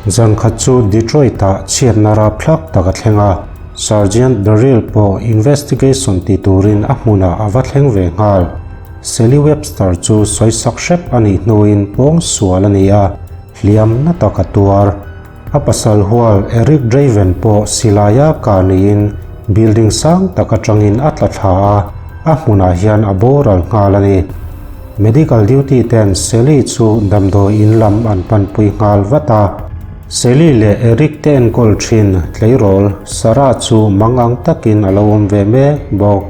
Zan khat chu Detroit-ah chhiatna rapthlak tak a thleng a, Sergeant Darryl pawh investigation ti turin a hmunah a va thleng ve nghal. Sally Webster chu sawisak hrep a nih hnuin pawng sual a ni a, hliam na tak a tuar. A pasal hual Eric Draven pawh silaia kah niin building sang tak atangin a tla thla a, a hmunah hian a boral nghal a ni. Medical duty ten Sally chu damdawi in lam an panpui nghal vat a. Sally leh Eric te enkawl thin tleirawl Sarah chu mangang takin a lo awm ve mek bawk.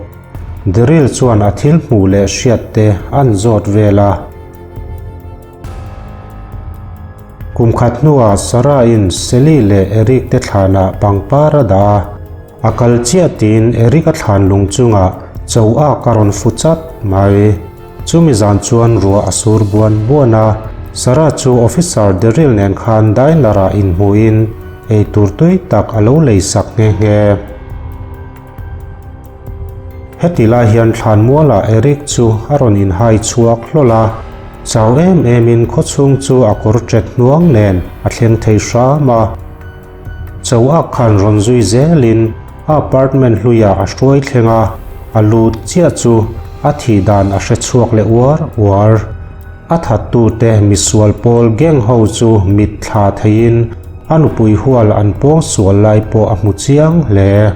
Daryl chuan a thil hmuh leh hriat te an zawt vel a. Kum khat hnuah Sarah-in Sally leh Eric te thlanah pangpar a dah a. A kal chiah tiin Eric a thlan lung chungah cho ak a rawn fu chat mai. Chumi zan chuan ruah a sur buan buan a, Sarah chu Officer Daryl nen khan diner-ah inhmuhin eitur tui tak a lo leisak nghe nghe. Heti lai hian thlanmualah Eric chu a rawn inhai chhuak hlawl a, chau em emin khawchhung chu a kawr ṭet hnuang nen a thleng thei hram a. Cho a khan rawn zui zelin a apartment hluiah a hruai thleng a, a lut chiah chu a thih dan a hre chhuak leh uar uar. A thattute misual pawl gang ho chu mit thla theiin a nupui hual an pawng sual lai pawh a hmu chiang hle.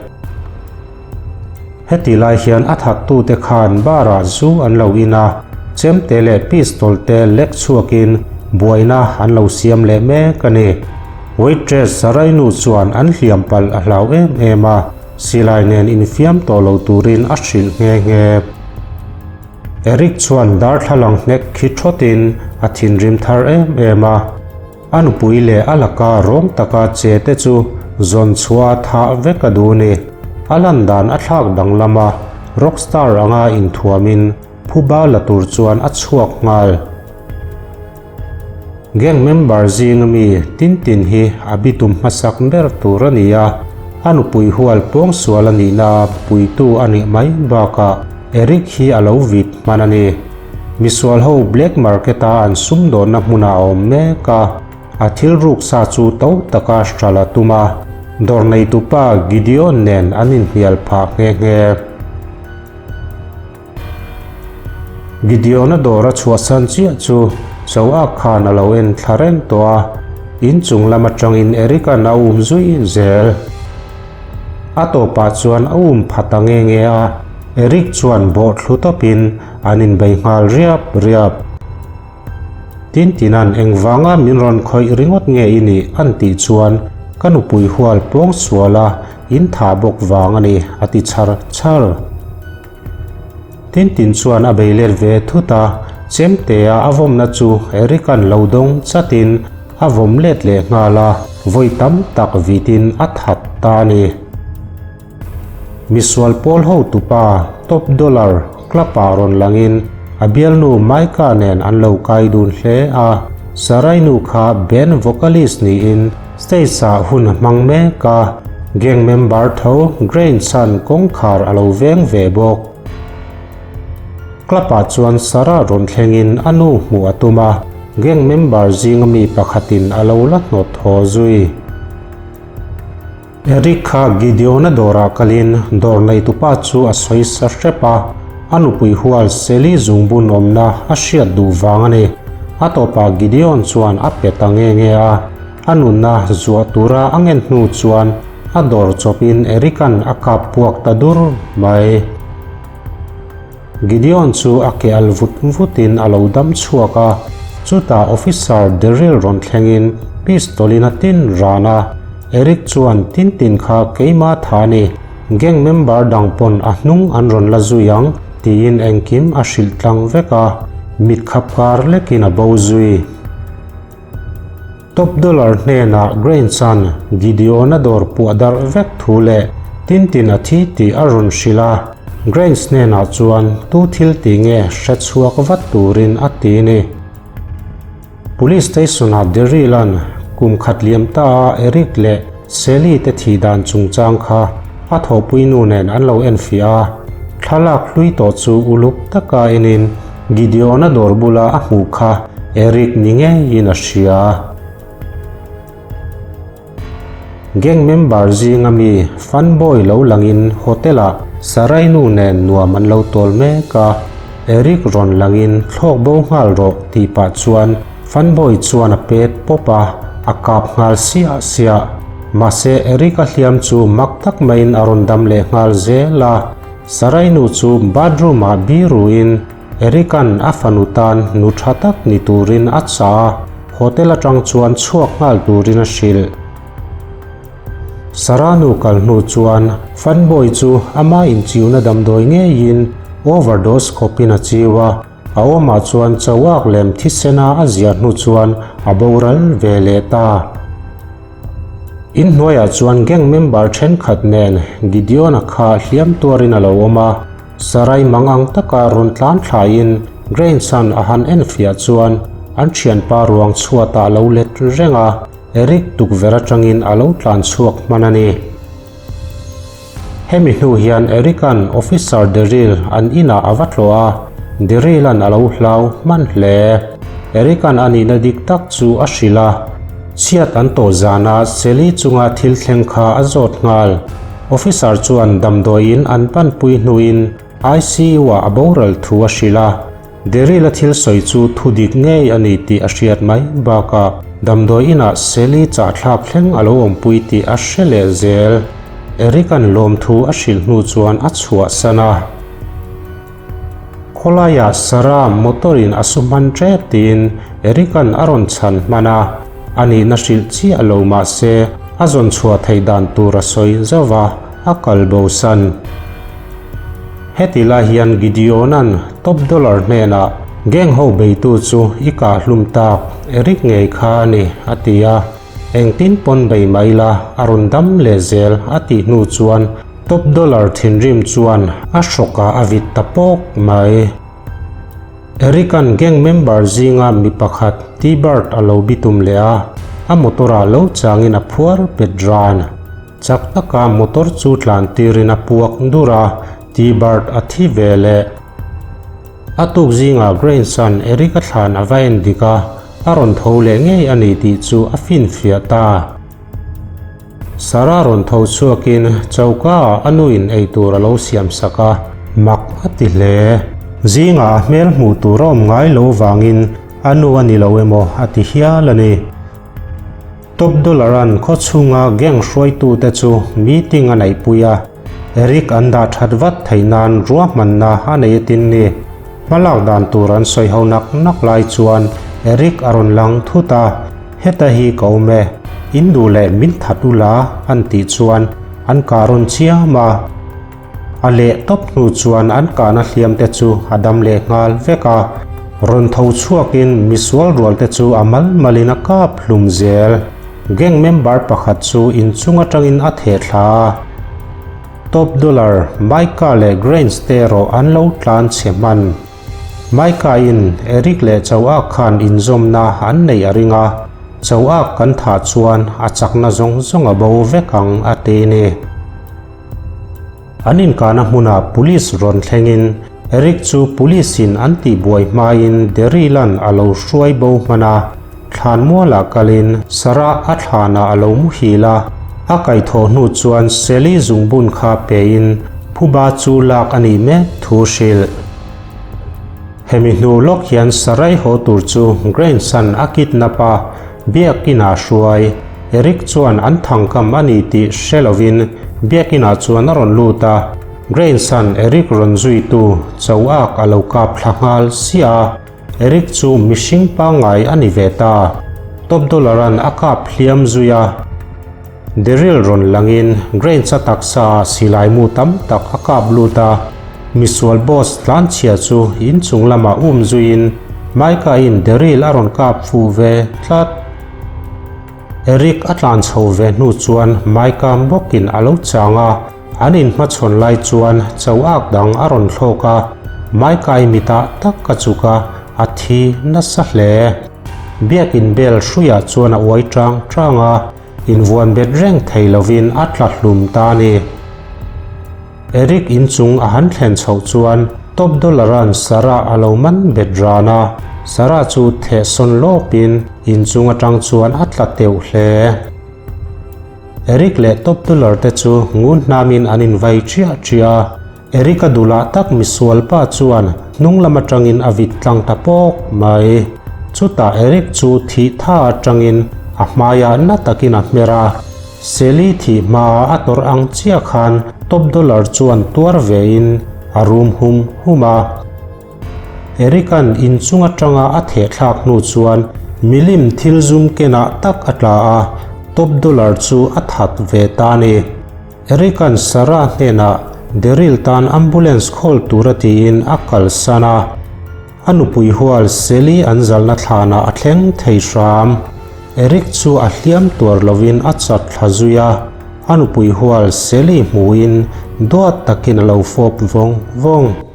Heti lai hian a thattute khan bar-ah zu an lo in a, chemte leh pistol te lek chhuakin buaina an lo siam leh mek a ni. Waitress Sarainu chuan an hliam palh a hlau em em a, silai nen infiam tawh lo turin a hrilh nghe nghe. Eric chuan darthlalang hnek khi thawtin a thinrim thar em em a. A nupui leh a laka rawng taka che te chu zawn chhuah a thah vek a duh ni. A lan dan a thlak danglam a, rockstar anga inthuamin phuba la tur chuan a chhuak nghal. Gang member zinga mi tin tin hi a bitum hmasak ber tur a ni a, a nupui hual pawngsual a nihna puitu a nih mai bakah Eric hi a lo vit hman a ni. Misual ho black market a an sumdawnna hmunah a awm mek a, a thil ruk sa chu to taka hralh a tum a, dawr neitupa Gideon nen an inhnial phah nghe nghe. Gideon-a dawr a chhuahsan chiah chu Choak khan a lo en thla reng tawh a, inchung lam atangin Eric-a'n a um zui zel. A tawpah chuan a um pha ta nge nge a, Eric chuan bawh thlu tawpin an inbei nghal riap riap. Tintina'n engvanga min rawn khawih ringawt nge i nih an tih chuan ka nupui hual pawng sual a in thah bawk vang a ni a ti chhar chhar. Tintin chuan a bei let ve thut a, chemtea a vawmna chu Eric-a'n lo dawng chatin a vawm let leh nghal a, vawi tam tak vitin a that ta a ni. Misual pawl hotupa Top Dollar club-ah rawn langin a bialnu Micah nen an lo kai dun hle a, Sarai-nu kha band vocalist niin stage-ah hun a hmang mek a, gang member tho Grange-a'n kawngkhar a lo veng ve bawk. Club-ah chuan Sarah rawn thlengin a nu hmuh a tum a, gang member zinga mi pakhatin a lo la hnawt haw zui. Eric kha Gideon-a dawrah kalin dawr neitupa chu a sawi sa hrep a, a nupui hual Sally zungbun awmna a hriat duh vang a ni. A tawpah Gideon chuan a pe ta nge nge a, a nunna zuah tura a ngen hnu chuan a dawr chawpin Eric-a'n a kap puak ta dur mai. Gideon chu a ke al vut vutin a lo dam chhuak a, chutah Officer Daryl rawn thlengin pistol-in a tin ran a, Eric chuan Tintin kha keimah tha ni, gang member dang pawn a hnung an rawn la zui ang tiin engkim a hrilh tlang vek a, mit khap kar lekin a bo zui. Top Dollar hnenah Grain-chan Gideon-a dawr puah darh vek thu leh Tintin a thi tih a rawn hrilh a, Grains hnenah chuan tu thil tih nge hre chhuak vat turin a ti a ni. Police Station-ah Daryl-a'n kum khat liam ta a Eric leh Sally te thih dan chungchang kha a thawhpui nu nen an lo enfiah a, thlalak hlui tawh chu uluk taka enin Gideon-a dawr bula a hmuh kha Eric ni ngeiin a hria. Gang member zinga mi Funboy lo langin hotel-ah Sarai nu nen nuam an lo tawl mek a, Eric rawn langin thlawk bo nghal rawh tih pah chuan Funboy chuan a pet pawp a, a kap nghal siah siah. Mahse Eric-a hliam chu mak tak maiin a rawn dam leh nghal zel a, Sarai nu chu bathroom-ah biruin Eric-a'n a fanu tan nu tha tak ni turin a chah a, hotel atang chuan chhuak nghal turin a hrilh. Sarah nu kal hnu chuan Funboy chu ama inchiuna damdawi ngeiin overdose khawpin a chiu a, a awmah chuan chauak lem thisena a ziah hnu chuan a boral ve leh ta. Inhnuaiah chuan gang member thenkhat nen Gideon-a kha hliam tuarin a lo awm a, Sarai mang ang taka rawn tlan thlaiin Grains-a'n a han enfiah chuan an thianpa ruang chhuatah a lo let reng a, Eric tukverh atangin a lo tlan chhuak hman a ni. Hemi hnu hian Eric-a'n Officer Daryl an inah a va tlawh a, Daryl-a'n a lo hlau hman hle. Eric-a'n a nihna dik tak chu a hrilh a, chhiat an tawh zana Sally chunga thil thleng kha a zawt nghal. Officer chuan damdawiin an panpui hnuin ICU-ah a boral thu a hrilh a, Daryl-a thil sawi chu thu dik ngei a ni tih a hriat mai bakah damdawi inah Sally chahthlak thleng a lo awmpui tih a hre leh zel. Eric-a'n lawmthu a hrilh hnu chuan a chhuahsan a. Khawlaiah Sarah motor-in a su hman tep tiin Eric-a'n a rawn chhan hman a, a nihna hrilh chiah lo mah se a zawn chhuah theih dan tur a sawi zauh a, a kal bosan. Heti lai hian Gideon-a'n Top Dollar hnenah, Gang ho beitu chu i kah hlum tak, Eric ngei kha a ni, a ti a. Engtin pawn bei mai la, a rawn dam leh zel, a tih hnu chuan Top Dollar thinrim chuan a hrawkah a vit ta pawk mai. Eric-a'n gang member zinga mi pakhat T-Bird a lo bitum leh a, a motor-ah lo changin a phuar pet ran. Chak taka motor chu tlan tirin a puak dur a, T-Bird a thi ve leh. A tuk zingah Grains-a'n Eric-a thlan a va en dik a, a rawn tho leh ngei a ni tih chu a finfiah ta. Sarah rawn tho chhuakin choka-ah a nuin eitur a lo siam sak a, mak a ti hle. Zingah a hmel hmuh tur a awm ngai lo vangin a nu a ni lo emaw a ti hial a ni. Top Dollar-a'n khaw chhunga gang hruaitute chu meeting a neihpui a, Eric an dah that vat theih nan ruahmanna a nei atin ni. Hmalak dan tur an sawi ho nak nak lai chuan Eric a rawn lang thut a, Heta hi ka awm e, in duh leh min that ula an tih chuan an kah rawn chiam a. A leh tawp hnu chuan an kahna hliam te chu a dam leh nghal vek a, rawn tho chhuakin misual rual te chu a mal malin a kap hlum zel. Gang member pakhat chu inchung atangin a theh thla a. Top Dollar, Micah leh Grains te erawh an lo tlan chhe hman. Micah in Eric leh Choak khan inzawmna an neih a ring a, Choak kan thah chuan a chakna zawng zawng a bo vek ang a ti ni. An inkahna hmunah police rawn thlengin Eric chu police in an tihbuai hmain Daryl-a'n a lo hruai bo hman a, thlanmualah kalin Sarah a thlanah a lo muhil a, a kaihthawh hnu chuan Sally zungbun kha pein phuba chu lak a nih mek thu hrilh. Hemi hnu lawk hian Sarai haw tur chu Grains-a'n a kidnap a, Biakin-ah hruai. Eric chuan an thangkam a ni tih hre lovin Biakin-ah chuan a rawn lut a, Grains-a'n Eric rawn zuitu Choak a lo kap thla nghal siah a, Eric chu mihring pangngai a ni ve ta. Top Dollar-a'n a kap hliam zui a. Daryl rawn langin Grains-a taksa ah silai mu tam tak a kap lut a, misual boss tlanchhia chu inchung lamah um zuiin Micah-in Daryl a rawn kap fuh ve tlat. Eric a tlan chho ve hnu chuan Micah bawkin a lo chang a, an inhmachhawn lai chuan cho ak dang a rawn thlawk a, Micah-i mitah tak a chuk a, a thi nasa hle. Biakin bel hruiah chuan a uai tang tang a, invuan bet reng thei lovin a tla hlum ta a ni. Eric inchung a han thlen chhoh chuan Top Dollar-a'n Sarah a lo man bet ran a, Sarah chu thehsawn lawpin inchung atang chuan a tla teuh hle. Eric leh Top Dollar te chu ngun hnamin an invai chiah chiah a. Eric-a dulah tak misual pa chuan hnung lam atangin a vit tlang ta pawk mai. Chutah Eric chu thih tha atangin a hmaiah na takin a hmer a. Sally thih hmaa a tawrh ang chiah khan Top Dollar chuan tuar vein a rum hum hum a. Eric-a'n inchung atanga a thehthlak hnu chuan milim thil zum kenah tak a tla a, Top Dollar chu a that ve ta a ni. Eric-a'n Sarah hnenah Daryl tan ambulance call tura tiin a kalsan a, a nupui hual Sally an zalna thlanah a thleng thei hram. Eric chu a hliam tuar lovin a chat thla zui a, a nupui hual Sally hmuhin duat takin a lo fawp vawng vawng.